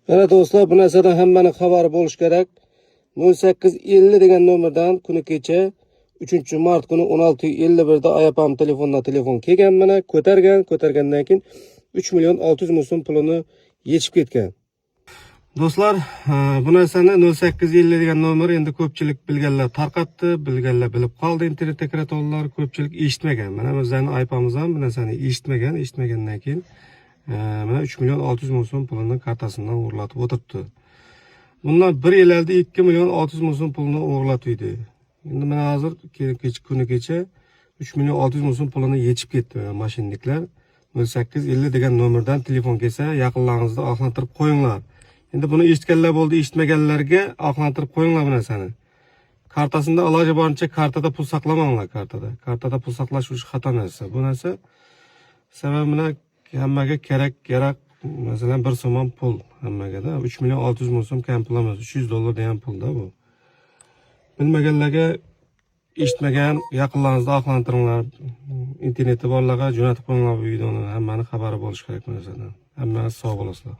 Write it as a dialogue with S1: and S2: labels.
S1: Mana, do'stlar, bu narsadan hammani xabari bo'lishi kerak. 0850 degan nomerdan kuni kecha, 3 mart kuni 16:51 da ayapam telefondan telefon kelgan. Mana, ko'targan, ko'targandan keyin 3 million 600 ming so'm pulini yechib ketgan. Do'stlar, bu narsani, 0850 degan nomer, endi ko'pchilik bilganlar tarqatdi, bilganlar bilib qoldi, internetda kiradiganlar, ko'pchilik eshitmagan. Mana, bizlarning aypamiz ham bu narsani eshitmagan, eshitmagandan keyin mana 3 million 600 ming so'm pulini kartasidan o'g'irlatib o'tiribdi. Bundan bir yil oldin 2 million 600 ming so'm pulini o'g'irlatib edi. Endi mana hozir kech kuni kecha 3 million 600 ming so'm pulini yechib ketdi мошенник lar. 0850 degan nomerdan telefon kelsa, yaqinlaringizni ogohlantirib qo'yinglar. Endi buni eshitganlar bo'ldi, eshitmaganlarga ogohlantirib qo'yinglar bu narsani. Kartasida iloji boricha kartada pul saqlamanglar kartada. Kartada pul saqlash o'sha xato narsa. Bu narsa sababi bilan hammaga kerak yaroq, masalan, 1 so'm ham pul hammagada. 3 million 600 ming so'm kam pul emas, 300 dollar degan pulda bu. Bilmaganlarga, eshitmagan yaqinlaringizni ogohlantiringlar. Interneti borlarga jo'natib qo'yinglar bu videoni. Hammani xabari bo'lishi kerak bu narsadan. Hammangiz sog' bo'lasizlar.